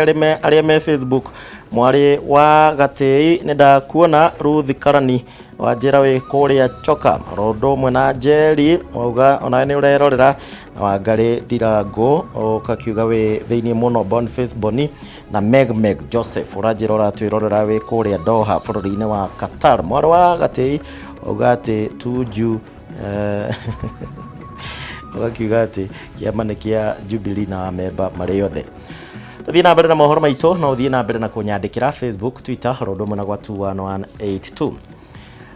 Arĩa me Facebook, mwarĩ wa Gatĩi, nĩ ndakuona. Ruth Karani wanjĩra wĩ kũrĩa Choka, oro ũndũ ũmwe na Njeri wauga onawe nĩ ũrerorera, na Wangarĩ Ndirangũ ũkakiuga wĩ thĩinĩ mũno, Boniface Boni na Meg Meg Joseph ũranjĩra ũratwĩrorera wĩ kũrĩa Doha bũrũri-inĩ wa Qatar. Mwarĩ wa Gatĩi wauga atĩ Tuju, ũgakiuga atĩ kĩama nĩ kĩa Jubilee na amemba marĩ othe. Tũthiĩ na mbere na mohoro maitũ. No ũthiĩ na mbere na kũnyandĩkĩra Facebook, Twitter, oro ũndũ ũmwe na gwa 21182.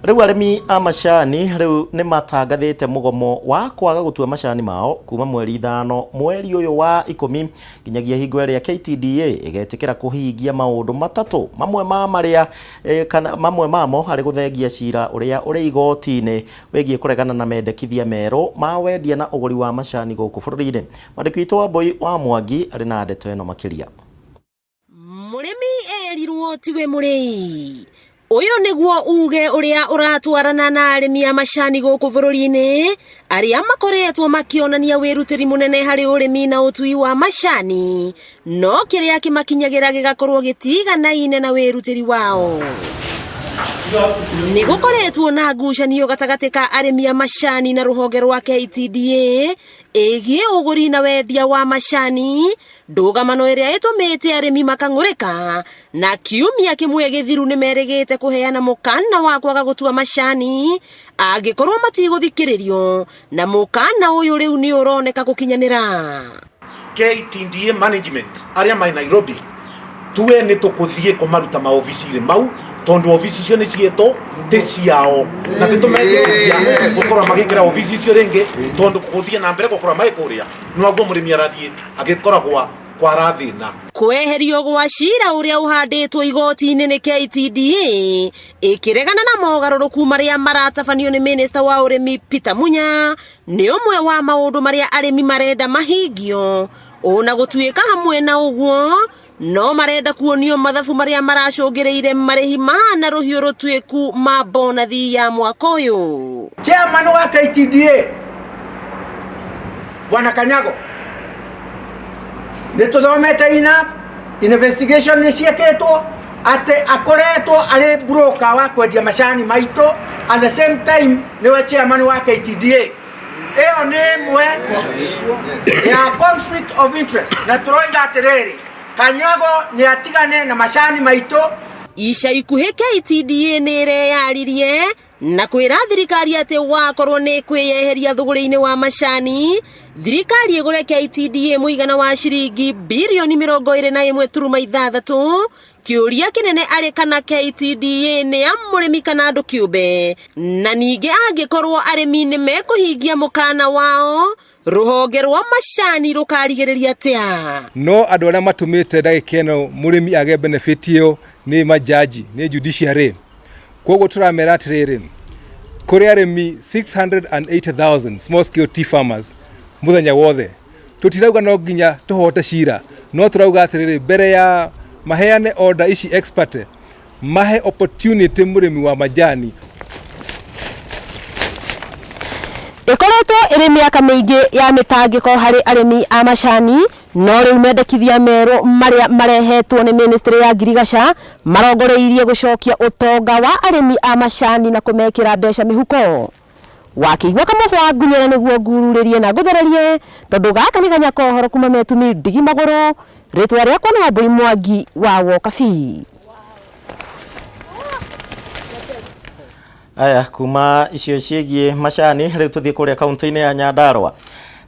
Rĩu arĩmi a macani rĩu nĩ matangathĩte mũgomo wa kwaga gũtua macani mao kuma mweri 5 mweri ũyũ wa 10 nginyagia hingo ĩrĩa KTDA ĩgetĩkĩra kũhingia maũndũ matatũ, mamwe ma marĩa kana mamwe mamo harĩ gũthengia cira ũrĩa ũrĩ igoti-inĩ wĩgiĩ kũregana na mendekithia merũ ma wendia na ũgũri wa macani gũkũ bũrũri-inĩ. Mwandĩki witũ wa Mbui wa Mwangi arĩ na ndeto ĩno makĩria. Mũrĩmi erirwo tiwe mũrĩi. Ũyũ nĩguo uge ũrĩa ũratwarana na arĩmi a macani gũkũ bũrũri-inĩ, arĩa makoretwo makĩonania wĩrutĩri mũnene harĩ ũrĩmi na ũtui wa macani, no kĩrĩa kĩmakinyagĩra gĩgakorwo gĩtiganaine na wĩrutĩri wao. Nĩ gũkoretwo na ngucanio gatagatĩ ka arĩmi a macani na rũhonge rwa KTDA ĩgiĩ ũgũri na wendia wa macani, ndũgamano ĩrĩa ĩtũmĩte arĩmi makang'ũrĩka, na kiumia kĩmwe gĩthiru nĩ merĩgĩte kũheana mũkana wa kwaga gũtua macani angĩkorwo matigũthikĩrĩrio, na mũkana ũyũ rĩu nĩ ũroneka gũkinyanĩra. KTDA management arĩa mai Nairobi, tuwe nĩ tũkũthiĩ kũmaruta maobici-inĩ mau, tondũ obici icio nĩ ciĩtũ, ti ciao, na tĩtũmetĩkĩria gũkorwo magĩkĩra obici icio rĩngĩ, tondũ gũthiĩ na mbere gũkorwo marĩ kũrĩa noguo mũrĩmi arathiĩ agĩkoragwa kwara thĩna. Kweherio gwa cira ũrĩa ũhandĩtwo igoti-inĩ nĩ KTDA ĩkĩregana na mogarũrũku marĩa maratabanio nĩ minista wa ũrĩmi Peter Munya nĩ ũmwe wa maũndũ marĩa arĩmi marenda mahingio. Ona gũtuĩka hamwe na ũguo no marenda kuonio mathabu marĩa maracũngĩrĩire marĩhi mahana rũhiũ rũtuĩku ma bonathi ya mwaka ũyũ. Chairman wa KTDA Bwana Kanyago, nĩ tũthomete enough investigation nĩ ciĩkĩtwo atĩ akoretwo arĩ broker wa kwendia macani maitũ, at the same time nĩwe chairman wa KTDA. Ĩyo nĩ ĩmwe ya conflict of interest, na tũroiga atĩrĩrĩ, Kanyago nĩ atigane na macani maitũ. Ica ikuhĩ KTDA nĩ ĩreyaririe na kwĩra thirikari atĩ wakorwo nĩ kwĩyeheria thũgũrĩ-inĩ wa macani, thirikari ĩgũre KTDA mũigana wa ciringi birioni 21.6. Kĩũria kĩnene arĩ kana KTDA nĩ ya mũrĩmi kana andũ kĩũmbe, na ningĩ angĩkorwo arĩmi nĩ mekũhingia mũkana wao, rũhonge rwa macani rũkarigĩrĩria atĩa? No andũ arĩa matũmĩte ndagĩka ĩno mũrĩmi age benefit ĩyo nĩ majaji, nĩ judiciary. Koguo tũramera atĩrĩrĩ, kũrĩ arĩmi 680,000 small scale tea farmers mũthenya wothe. Tũtirauga no nginya tũhote cira, no tũrauga atĩrĩrĩ, mbere ya maheane order ici expert, mahe opportunity mũrĩmi wa majani. Ĩkoretwo ĩrĩ mĩaka mĩingĩ ya mĩtangĩko harĩ arĩmi a macani, no rĩu mendekithia merũ marĩa marehetwo nĩ ministry ya ngirigaca marongoreirie gũcokia ũtonga wa arĩmi a macani na kũmekĩra mbeca mĩhuko. Wakĩigua kamũhwa ngunyĩra nĩguo ngururĩrie na ngũthererie, tondũ gaka nĩ ganya kohoro kuma metumi ndigi magũrũ. Rĩtwa rĩakwa nĩ Wambui Mwangi wa Wokabi. Aya, kuma icio ciĩgiĩ macani, rĩu tũthiĩ kũrĩa kaunti-inĩ ya Nyandarũa.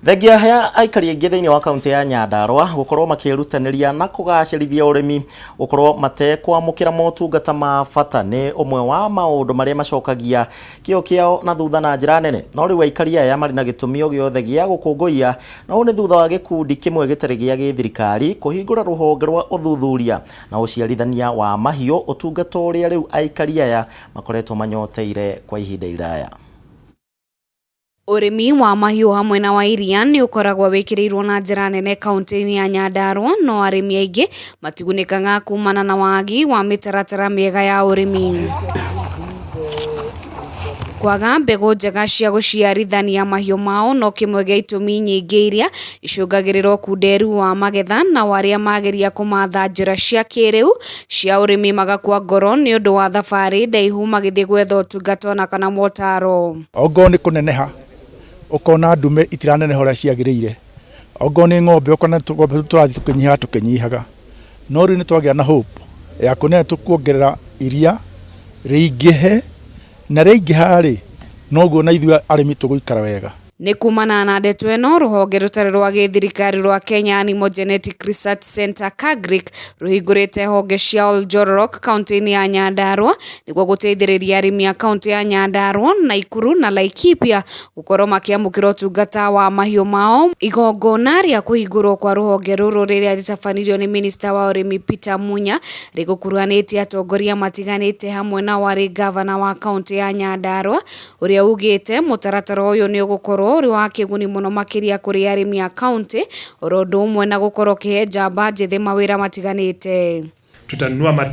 Thengia ya aikari aingĩ thĩinĩ wa kaunti ya Nyandarũa gũkorwo makĩĩrutanĩria na kũgacĩrithia ũrĩmi, gũkorwo matekwamũkĩra motungata ma bata nĩ ũmwe wa maũndũ marĩa macokagia kĩo kĩao na thutha na njĩra nene. No rĩu aikari aya marĩ na gĩtũmi o gĩothe gĩa gũkũngũiya, na ũũ nĩ thutha wa gĩkundi kĩmwe gĩtarĩ gĩa gĩthirikari kũhingũra rũhonge rwa ũthuthuria na ũciarithania wa mahiũ, ũtungata ũrĩa rĩu aikari aya makoretwo manyoteire kwa ihinda iraya. Ũrĩmi wa mahiũ hamwe na wa iria nĩ ũkoragwo wĩkĩrĩirwo na njĩra nene kaunti-inĩ ya Nyandarua, no arĩmi aingĩ matigunĩkaga kumana na wagi wa mĩtaratara mĩega ya ũrĩmi. Kwaga mbegũ njega cia gũciarithania mahiũ mao no kĩmwe gĩa itũmi nyingĩ iria icũngagĩrĩra ũkunderu wa magetha, nao arĩa mageria kũmatha njĩra cia kĩrĩu cia ũrĩmi magakua ngoro nĩ ũndũ wa thabarĩ ndaihu magĩthiĩ gwetha ũtungata ona kana motaro. Ongorwo nĩ kũneneha, ũkona ndume itiraneneha ũrĩa ciagĩrĩire, ongorwo nĩ ng'ombe ũkona tũng'ombe tũu tũrathiĩ tũkĩnyihaga tũkĩnyihaga, no rĩu nĩ twagĩa na hope ya kuona tũkuongerera iria rĩingĩhe, na rĩaingĩha rĩ, noguo na ithuĩ arĩmi tũgũikara wega. Nĩ kumana na ndeto ĩno, rũhonge rũtarĩ rwa gĩthirikari rwa Kenya Animal Genetic Research Centre KAGRIC rũhingũrĩte honge cia Oljororok kaunti-inĩ ya Nyandarua nĩguo gũteithĩrĩria arĩmi a kaunti ya Nyandarua, Nakuru na Laikipia gũkorwo makĩamũkĩra ũtungata wa mahiũ mao. Igongona rĩa kũhingũrwo kwa rũhonge rũrũ rĩrĩa rĩtabanirio nĩ minista wa ũrĩmi Peter Munya rĩgũkuruhanĩtie atongoria matiganĩte hamwe nao arĩ ngavana wa kaunti ya Nyandarua ũrĩa ugĩte mũtaratara ũyũ nĩ ũgũkorwo ũrĩ wa kĩguni mũno makĩria kũrĩ arĩmi a kaunti oro ũndũ ũmwe na gũkorwo ũkĩhe njamba njĩthĩ mawĩra matiganĩte. Tutanunua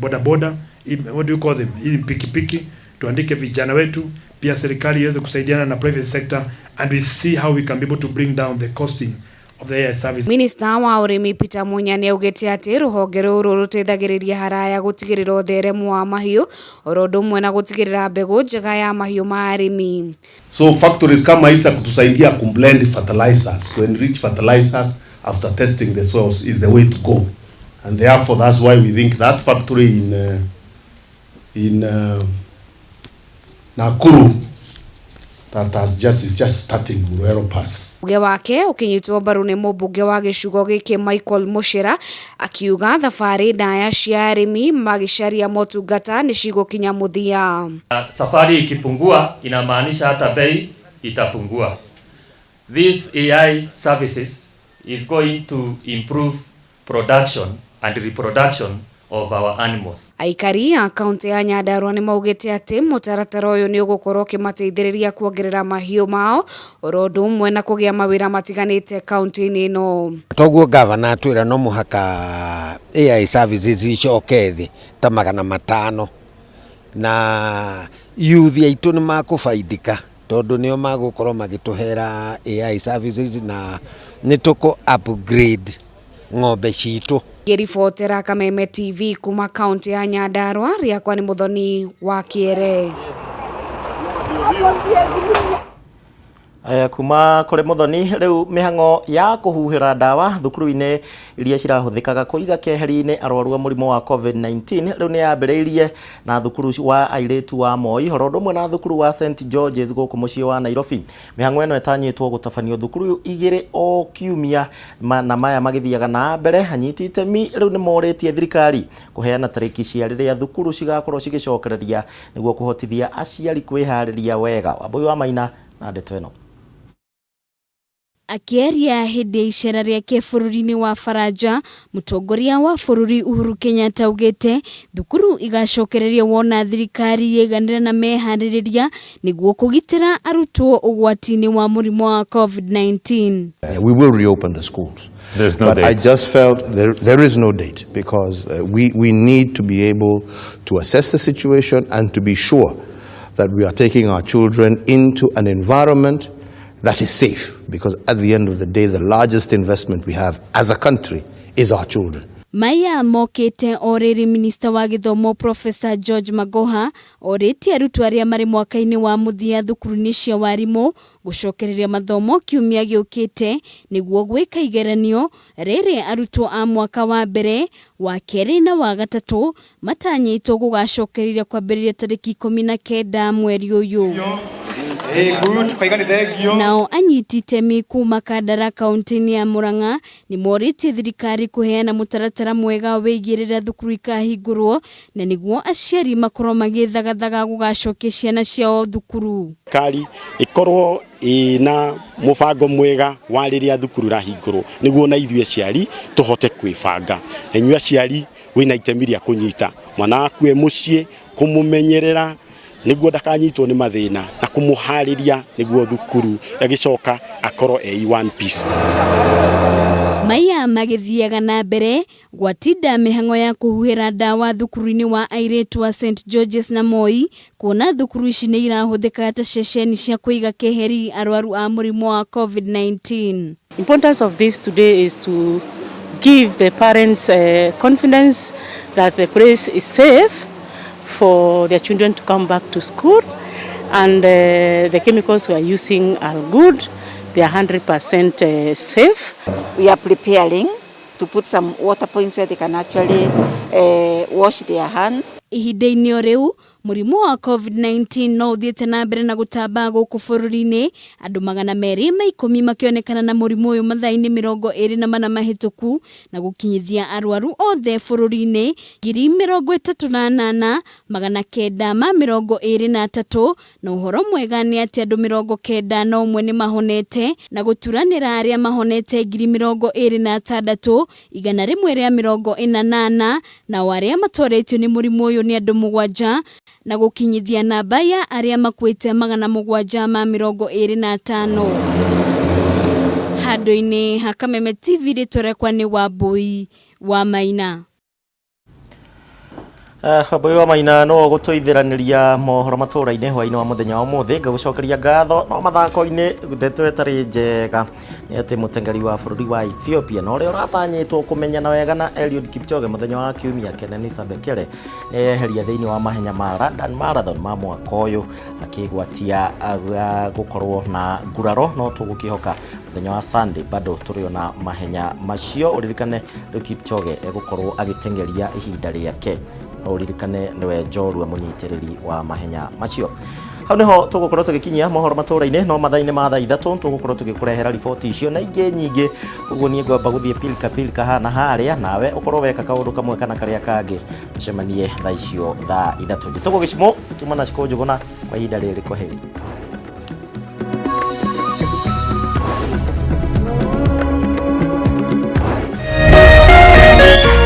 bodaboda, what do you call them, hii pikipiki, tuandike vijana wetu, pia serikali iweze kusaidiana na private sector and we see how we can be able to bring down the costing of the AI service. Minista wa ũrĩmi Peter Munya nĩ augĩte atĩ rũhonge rũrũ rũteithagĩrĩria haraya gũtigĩrĩra ũtheremu wa mahiũ oro ũndũ ũmwe na gũtigĩrĩra mbegũ njega ya mahiũ ma arĩmi. So factories kama hizi kutusaidia kublend fertilizers, to enrich fertilizers after testing the soils is the way to go. And therefore that's why we think that factory in Nakuru that has just is just starting will help us. Uge wake ũkĩnyitwo mbaru nĩ mũmbunge wa gĩcigo gĩkĩ Michael Muchira akiuga thabarĩ ndaya cia arĩmi magĩcaria motungata nĩ cigũkinya mũthia. Safari ikipungua inamaanisha hata bei itapungua. This AI services is going to improve production and reproduction of our animals. Aikari a kaunti ya Nyandarua nĩ maugĩte atĩ mũtaratara ũyũ nĩ ũgũkorwo ũkĩmateithĩrĩria kuongerera mahiũ mao oro ũndũ ũmwe na kũgĩa mawĩra matiganĩte kaunti-inĩ ĩno. Toguo gavana atwĩra no mũhaka AI services icoke thĩ ta 500 na youth aitũ nĩ makũbaidika tondũ nĩo magũkorwo magĩtũhera AI services na nĩ tũkũ upgrade ng'ombe citũ. Ngĩribotera Kameme TV kuma kaunti ya Nyandarua, rĩakwa nĩ Muthoni wa Kĩere. Kuma kũrĩ Muthoni, rĩu mĩhang'o ya kũhuhĩra ndawa thukuru-inĩ iria cirahũthĩkaga kũiga keheri-inĩ arwaru a mũrimũ wa COVID-19 rĩu nĩ yambĩrĩirie na thukuru wa airĩtu wa Moi oro ũndũ ũmwe na thukuru wa St George's gũkũ mũciĩ wa Nairobi. Mĩhang'o ĩno ĩtanyĩtwo gũtabanio thukuru igĩrĩ o kiumia na maya magĩthiaga na mbere, anyiti itemi rĩu nĩ morĩtie thirikari kũheana tarĩki cia rĩrĩa thukuru cigakorwo cigĩcokereria nĩguo kũhotithia aciari kwĩharĩria wega. Wambui wa Maina na ndeto ĩno. Akĩaria hĩndĩ ya icera rĩake bũrũri-inĩ wa Faranja, mũtongoria wa bũrũri Uhuru Kenyatta augĩte thukuru igacokereria wona thirikari yaiganĩra na meharĩrĩria nĩguo kũgitĩra arutwo ũgwati-inĩ wa mũrimũ wa COVID-19. We will reopen the schools. There's no But date. I just felt there is no date because we need to be able to assess the situation and to be sure that we are taking our children into an environment that is safe, because at the end of the day, the largest investment we have as a country is our children. Maya mokĩte o rĩrĩ minista wa gĩthomo Professor George Magoha orĩtie arutwo arĩa marĩ mwaka-inĩ wa mũthia thukuru-inĩ cia warimũ gũcokereria mathomo kiumia gĩũkĩte nĩguo gwĩka igeranio, rĩrĩ arutwo a mwaka wa mbere, wa kerĩ na wa gatatũ matanyĩtwo gũgacokereria kwambĩrĩria tarĩki 19 mweri ũyũ. Nao anyiti itemi kuma Kandara kaunti-inĩ ya Murang'a nĩ morĩtie thirikari kũheana mũtaratara mwega wĩgiĩ rĩrĩa thukuru ikahingũrwo na nĩguo aciari makorwo magĩthagathaga gũgacokia ciana ciao thukuru. Thirikari ĩkorwo ĩna mũbango mwega wa rĩrĩa thukuru irahingũrwo nĩguo na ithuĩ aciari tũhote kwĩbanga, na inyuĩ aciari wĩna itemi rĩa kũnyita mwana waku e mũciĩ, kũmũmenyerera nĩguo ndakanyitwo nĩ mathĩna na kũmũharĩria nĩguo thukuru agĩcoka akorwo e one piece. Maya magĩthiaga na mbere gwatinda mĩhang'o ya kũhuhĩra ndawa thukuru-inĩ wa airĩtu wa St George's na Moi, kuona thukuru ici nĩ irahũthĩka ta ceceni cia kũiga keheri arwaru a mũrimũ wa COVID-19. Importance of this today is to give the parents confidence that the place is safe for their children to come back to school, and the chemicals we are using are good, they are 100% safe. We are preparing to put some water points where they can actually wash their hands. Ihinda-inĩ o rĩu, mũrimũ wa COVID-19 no ũthiĩte na mbere na gũtamba gũkũ bũrũri-inĩ, andũ 210 makĩonekana na mũrimũ ũyũ mathaa-inĩ 24 mahĩtũku, na gũkinyithia arwaru othe bũrũri-inĩ 38,923, na ũhoro mwega nĩ atĩ andũ 91 nĩ mahonete, na gũturanĩra arĩa mahonete 26,148, nao arĩa matoretio nĩ mũrimũ ũyũ nĩ andũ 7, na gũkinyithia namba ya arĩa makuĩte 725. Handũ-inĩ ha Kameme TV, rĩtwa rĩakwa nĩ Wambui wa Maina. Wambui wa Maina no gũtũithĩranĩria mohoro matũra-inĩ hwaĩ-inĩ wa mũthenya wa ũmũthĩ. Ngagũcokeria ngatho. No mathako-inĩ, ndeto ĩtarĩ njega nĩ atĩ mũteng'eri wa bũrũri wa Ethiopia na ũrĩa ũratanyĩtwo kũmenyana wega na Eliud Kipchoge mũthenya wa kiumia, Kenenisa Bekele, nĩ eyeheria thĩinĩ wa mahenya ma London Marathon ma mwaka ũyũ, akĩgwatia gũkorwo na nguraro. No tũgũkĩhoka mũthenya wa Sunday bado tũrĩona mahenya macio. Ũririkane rĩu Kipchoge egũkorwo agĩteng'eria ihinda rĩake, no ũririkane nĩwe njorua mũnyitĩrĩri wa mahenya macio. Hau niho tũgũkorwo tũgĩkinyia mohoro matũra-inĩ, no mathaa-inĩ ma thaa 3 tũgũkorwo tũgĩkũrehera riboti icio na ingĩ nyingĩ. Ũguo niĩ ngwamba gũthiĩ pilka pilka haha na harĩa, nawe ũkorwo weka kaũndũ kamwe kana karĩa kangĩ. Tũcemanie thaa icio thaa 3. Njĩtagwo Gĩcimo tuma na Cikũ Njũgũna. Kwa ihinda rĩrĩ, kwaheri.